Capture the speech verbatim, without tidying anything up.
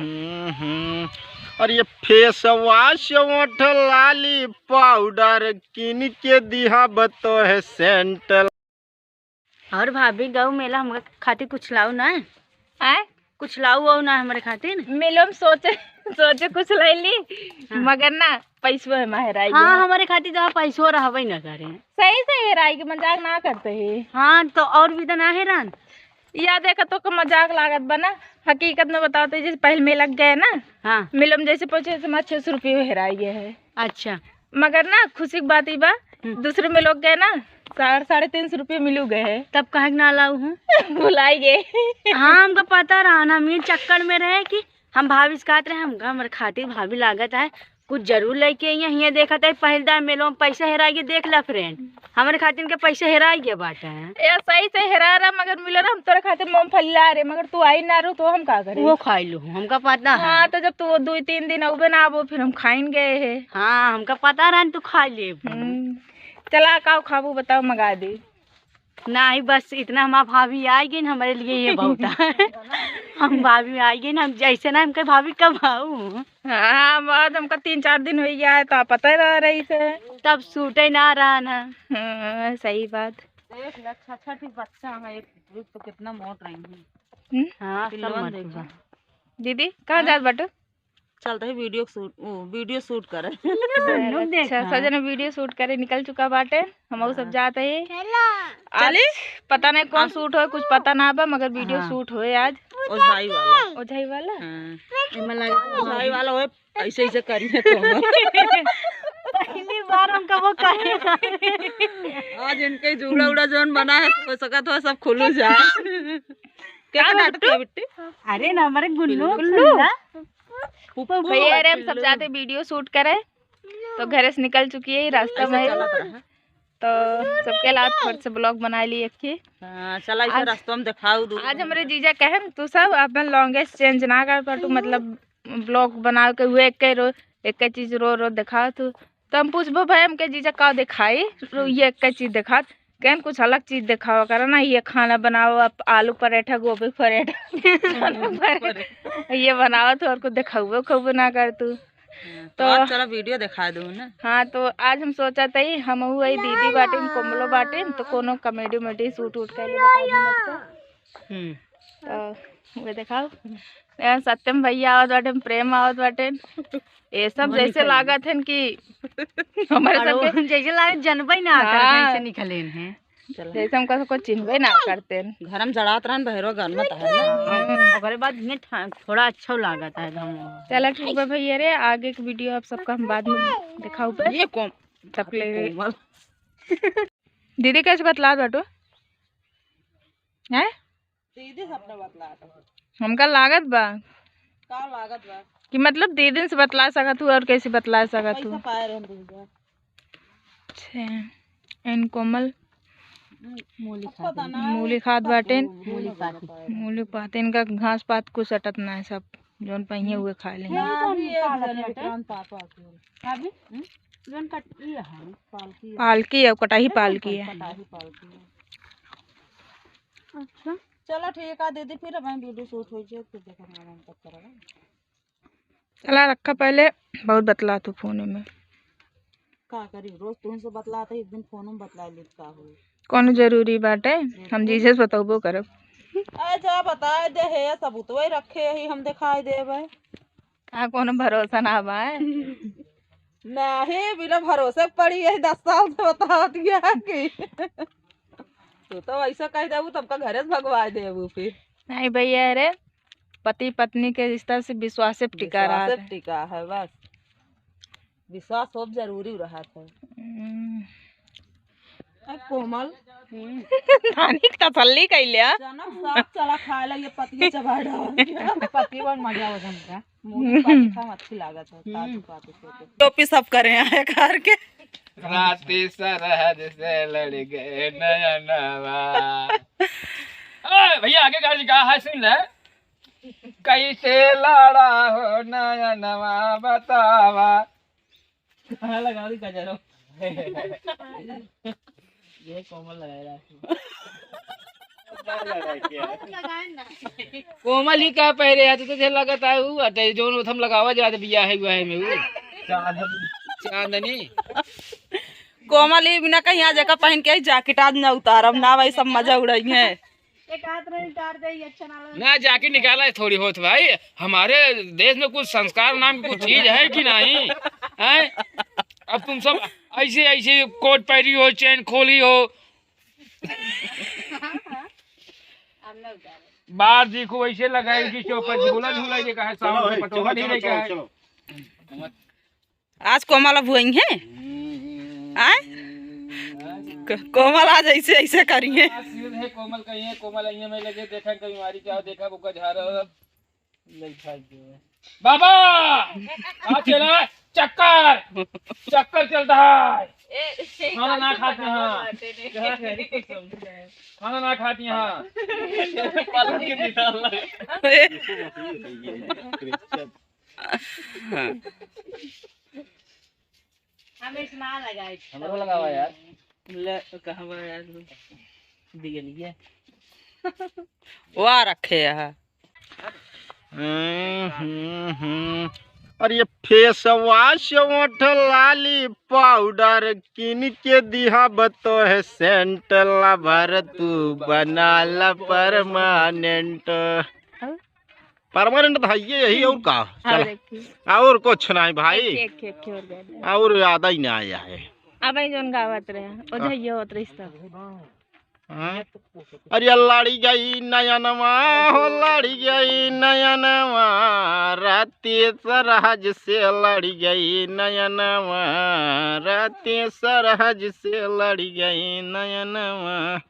हम्म, हम्म। और ये फेस वॉश, ओठ लाली, पाउडर किन के दिहा बतो है सेंट। और भाभी, गऊ मेला हमरे खातिर कुछ लाऊ ना? आय? कुछ लाऊ वाऊ ना हमरे खातिर? मेलो में सोचे, सोचे कुछ ले ली, हाँ। मगर ना, पैसो है माहिर आई हाँ, गया। हमरे खातिर तो पैसो रहबे न करे। सही से हेराई के मजाक ना करते ही। हाँ, तो और भी तो ना हेरान। या देखा तो का मजाक लागत बा ना, हकीकत में बताओ तो जैसे पहले मेला गए ना, हाँ। मेलो में जैसे पहुँचे, जैसे हमारे छह सौ रुपये हेराई गए है। अच्छा। मगर ना, खुशी की बात ई बा, हम्म। दूसरे मेलो गए ना, साढ़े, साढ़े तीन सौ रुपये मिलू गए है। तब काहे के ना लाऊ हूँ? भुलाई गए। हाँ, हमका पता रहा ना, हम ये चक्कर में रहे कि हम भाभी से कहत रहे, हमका हमरे खातिर भाभी लागत है, कुछ जरूर लेके आई है। हियाँ देखत है, पहले दाए मेलो में पैसा हेराई के, देख ला फ्रेंड, हमरे खातिर के पैसा हेराई के बाटे है। ए, सही से हेरा रहा, मगर मिलो ना, हम तोरे खातिर मूंगफली ला रहे, मगर तू आई ना रहो तो हम का करें? वो खाई लो, हमका पता है। हाँ, तो जब तू वो दो तीन दिन अउबे ना आबो, फिर हम खाइन गए है। हाँ, हमका पता रहा तू खा ले। हम्म, चला, का खाबू बताओ, मंगा दे। नाही, बस इतना हमार भाभी आई गई, हमरे लिए ये बहुत है। हम भाभी आई गई, हम जैसे ना हमके भाभी कब आऊ। हाँ, बहुत हमका तीन चार दिन हो गया है, तो पता ही रह रही से। तब सूटे ना रहा ना। हाँ, सही बात। देख ले, अच्छा, अच्छा, ठीक बच्चा है, एक, एक तो कितना मोट रही है। हम्म? हाँ, सब पिल्लन मोट देखो। बा। दीदी, कहाँ हाँ? जात बाटू? चलते ही वीडियो शूट, वो, वीडियो शूट करे। दुन्नू अच्छा, देखा। सजन वीडियो शूट करे निकल चुका बाटे, हम सब हाँ। जाते ही। चलो। आज चली? पता नहीं कौन शूट होए, कुछ पता ना बा, मगर वीडियो हाँ। शूट होए आज। ओझाई वाला। ओझाई वाला? हाँ। एमे लगा ओझाई वाला होए, ऐसे, ऐसे करिए तो। पहली बार हम कबो करे। आज इनके जूड़ा उड़ा जौन बना है, हो सकत हो सब खुलू जाए। क्या का नाटक बिट्टू? है बिट्टू? अरे ना, हमारे गुल्लू, गुल्लू। गुल्ला। फूफा भैया, अरे हम सब पिल्लू। जाते वीडियो शूट करे, तो घरे से निकल चुकी है, रास्ता ऐसे में। चलत रहा। तो सबके लात फट से ब्लॉग बना ली एक ही। हाँ, चला इसे आज, रास्ता में दिखाओ दो। आज हमरे जीजा कहन, "तू सब अपन लॉन्गेस्ट चेंज ना कर पाटू, मतलब ब्लॉग बनावे के हुए एक रो, एक चीज रो रो दिखाओ तू।" तो हम पूछबो, "भाई, हमके जीजा का दिखाई? रो ये एक चीज दिखात।" कहन, "कुछ अलग चीज दिखावा करा ना, ये खाना बनावा, आप आलू पराठा, गोभी पराठा, ये बनावा तू, और कुछ दिखावे उखावे ना कर तू।" हाँ, तो तो आज चला वीडियो दिखा दो ना। हाँ, तो आज हम सोचा था ही, हम वही दीदी बाटिन, कोमलो बाटिन, तो कोनो कॉमेडी उमेडी शूट उट कर ले बता देना तो। हम्म। तो वो दिखाओ, यहाँ सत्यम भैया आवत बाटे, प्रेम आवत बाटे, ये सब जैसे लागत है कि हमारे अरे, सबके जैसे लागत जनबे ना कर, हाँ। कैसे निकलेन हैं। चला। जैसे हमका सबको चिन्हबे ना करते हैं। घर में जड़ात रहन, बहरो घर में तो है ना। हम्म। ओकरे बाद हियाँ ठा-, थोड़ा अच्छा लागत है घर में। चला ठीक बा भैया रे, आगे के वीडियो आप सबका हम बाद में दिखाऊ पे। ये कौन? तब ले कोमल। दीदी कैसे बतलात बाटू? हैं? दीदी से अपने बतलात है। हमका लागत बा। का लागत बा? कि मतलब दीदी से बतला सकत हूँ और कैसे बतला सकत हूँ? पैसा पाए रहन दीदी। अच्छा, एन कोमल मूली खात बाटेन। मूली खात बाटेन। मूली खात। मूली पात, इनका घास पात कुछ अटत ना है, सब जौन पहिए हुए खा लेंगे। हाँ, अभी एक जने विक्रांत पापा के। अभी? हम्म? जौन कट-, ये है। पालकी है। पालकी है, कटाही पालकी है। कटाही पालकी है। अच्छा। चलो ठीक है दीदी, फिर हमारे वीडियो शूट हो जाए, फिर देखा हमारा हम तब करेगा। चला रखा पहले, बहुत बतला तू फोन में। का करी, रोज तुमसे बतलाते, एक दिन फोन में बतला लेत का हो। कौन जरूरी बाटे, हम जीजे से बतौबो करब। अच्छा बता दे है, सबूत वही रखे ही, हम दिखाई देबे। का कोनो भरोसा ना बा? नहीं, बिना भरोसे पड़ी यही दस साल से बतावत गया कि तू तो ऐसा कह देबू, तब का घरे से भगवा देबू फिर। नहीं भैया, अरे पति पत्नी के रिश्ता से विश्वास से टिका रहा विश्वास से है। टिका है बस। विश्वास खूब जरूरी रहा था। हम्म। ए, कोमल। हम्म। नानी के तसल्ली कैल्या। जनक साग चला खाए ला, ये पतिया चबा डाल दिया। पति बन मजा हो जाएगा। मूली पाती खाए में अच्छी लागत है, हम्म। काजू पाती से तो। टोपी सब करे हैं कार के। राती सरहद से लड़ गए नयनवा। ए, भैया आगे गाड़ी का है सुन ले। कैसे लड़ा हो नयनवा बतावा। हाँ, लगा दी गजरो। ये कोमल लगाए रहा। कोमल ही का पहिरे है, तो तुझे लगत है ऊ, अटे जोन उथम लगावा जात बियाहे उयाहे में ऊ। चांदनी। कोमल ही बिना कहीं आज एका पहिन के ही जैकेट आज ना उतारब ना भाई, सब मजा उड़ाई है। एक हाथ में उतार दे, ये अच्छा ना लगे। ना, जैकेट निकाला है थोड़ी होत भाई, हमारे देश में कुछ संस्कार नाम की कुछ चीज है कि नहीं? हैं? अब तुम सब ऐसे ऐसे कोट पहरी हो, चेन खोली हो, बार देखो ऐसे लगाई कि चौपट झूला झूला ये कहा, चलो साउंड भाई, पटोला चलो, नहीं चलो, लेके चलो, आए। चलो। आज कोमल अब हुई है। आए? क-, कोमल आज ऐसे ऐसे करी है। आज सीधे कोमल कहीं है, कोमल अइया में लगे, देखा कहीं मारी क्या, देखा बुका झारा। बाबा, का चला? चक्कर, चक्कर चलता है। ए, ए, खाना ना खाते हैं। खाना ना खाते हैं। हम इसमें लगाए। हमरो लगावा यार। ले, कहाँ बा यार? दिए लिए। वाह रखे है। हम्म, हम्म, हम्म। और ये फेस वॉश, ओठ लाली, पाउडर किन के दिहा बतो है, सेंट लवर तू बना ला परमानेंट। परमानेंट तो है ये, यही और का? हाँ, चल। देखिए। और कुछ नहीं भाई। एक, एक, एक, एक और दे दे। और ज्यादा ही ना आया है। अब ये जोन गावत रहे, ओ हाँ। जइयो होत रही सब। हाँ? अरे लड़ी गई नयनवा हो, लड़ी गई नयनवा, राती सरहज से लड़ी गई नयनवा, राती सरहज से लड़ी गई नयनवा।